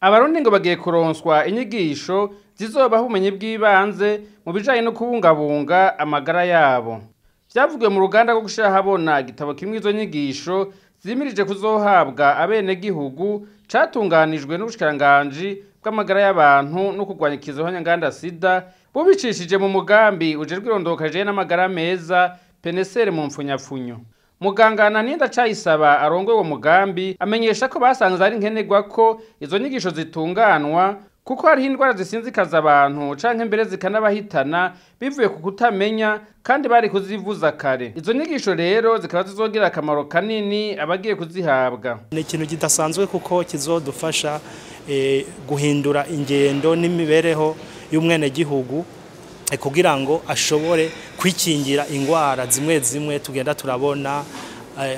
Abarundi ngo bagiye kuronswa inyigisho zizobaha ubumenyi bw'ibanze mu bijanye no kubungabunga amagara yabo. Vyavugiwe mu ruganda rwo gushira ahabona igitabo kimwe izo nyigisho zimirije kuzohabwa abenegihugu, catunganijwe n'ubushikiranganji bw'amagara y'abantu no kurwanya ikiza sida, bubicishije mu mugambi ujejwe irondoka rijanye n'amagara meza, PNSR mu mpfunyapfunyo. Muganga Ananie Ndacayisaba arongoye uwo mugambi amenyesha ko basanze ari nkenerwa ko izo nyigisho zitunganwa, kuko hariho indwara zisinzikaza abantu canke mbere zikanabahitana bivuye ku kutamenya kandi bari kuzivuza kare. Izo nyigisho rero zikaba zizogira akamaro kanini abagiye kuzihabwa. Ni ikintu kidasanzwe kuko kizodufasha guhindura ingendo n'imibereho y'umwenegihugu kugira ngo ashobore kwikingira ingwara zimwe zimwe tugenda turabona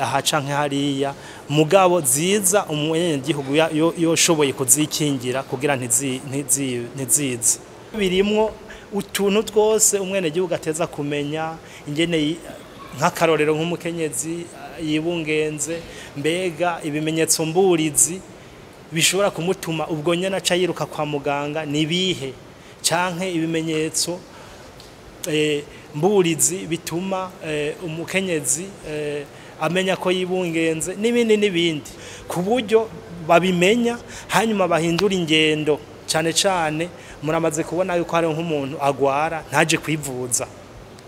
aha canke hariya, mugabo ziza umwenegihugu yoshoboye kuzikingira kugira ntizize. Birimwo utuntu twose umwenegihugu ateza kumenya, ingene nk'akarorero nk'umukenyezi yibungenze, mbega ibimenyetso mburizi bishobora kumutuma ubwo nyene aca yiruka kwa muganga nibihe, canke ibimenyetso mburizi bituma umukenyezi amenya ko yibungenze n'ibindi n'ibindi, ku buryo babimenya hanyuma bahindura ingendo. Cane cane muramaze kubona yuko hari nk'umuntu agwara ntaje kwivuza,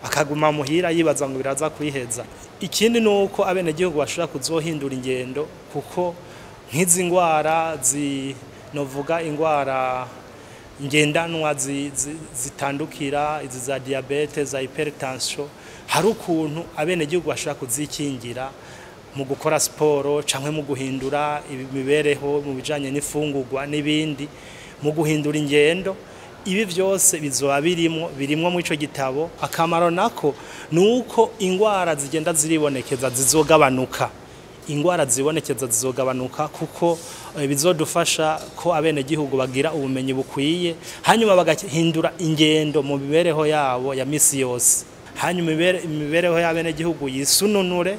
akaguma muhira yibaza ngo biraza kwiheza. Ikindi nuko abenegihugu bashobora kuzohindura ingendo, kuko nk'izi ngwara novuga ingwara ngendanwa zitandukira, izi za diabete, za hypertension, hari ukuntu abenegihugu bashobora kuzikingira mu gukora siporo canke mu guhindura imibereho mu bijanye n'ifungurwa n'ibindi, mu guhindura ingendo. Ibi vyose bizoba birimwo mu ico gitabo. Akamaro nako nuko ingwara zigenda ziribonekeza zizogabanuka, ingwara zibonekeza zizogabanuka, kuko bizodufasha ko abenegihugu bagira ubumenyi bukwiye, hanyuma bagahindura ingendo mu mibereho yabo ya misi yose, hanyuma imibereho y'abenegihugu yisununure,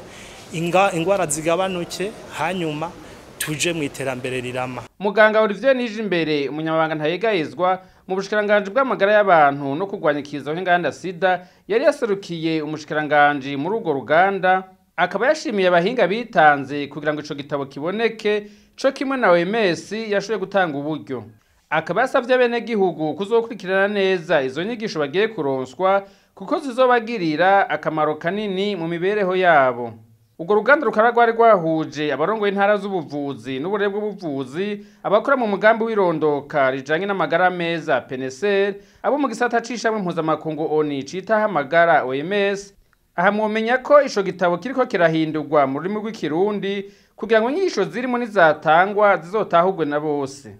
ingwara zigabanuke, hanyuma tuje mu iterambere rirama. Muganga Olivier Nijimbere, umunyamabanga ntayegayezwa mu bushikiranganji bw'amagara y'abantu no kurwanya ikiza c'inganda sida, yari yaserukiye umushikiranganji muri urwo ruganda, akaba yashimiye abahinga bitanze kugira ngo ico gitabo kiboneke, co kimwe na OMS yashoboye gutanga uburyo. Akaba yasavye abenegihugu kuzokurikirana neza izo nyigisho bagiye kuronswa, kuko zizobagirira akamaro kanini mu mibereho yabo. Urwo ruganda rukaba rwari rwahuje abarongoye intara z'ubuvuzi n'uburere bw'ubuvuzi, abakora mu mugambi w'irondoka rijanye n'amagara meza PNSR, abo mu gisata c'ishami mpuzamakungu ONU citaho amagara OMS. Aha mwomenya ko ico gitabo kiriko kirahindurwa mu rurimi rw'ikirundi kugira ngo inyigisho zirimo nizatangwa zizotahurwe na bose.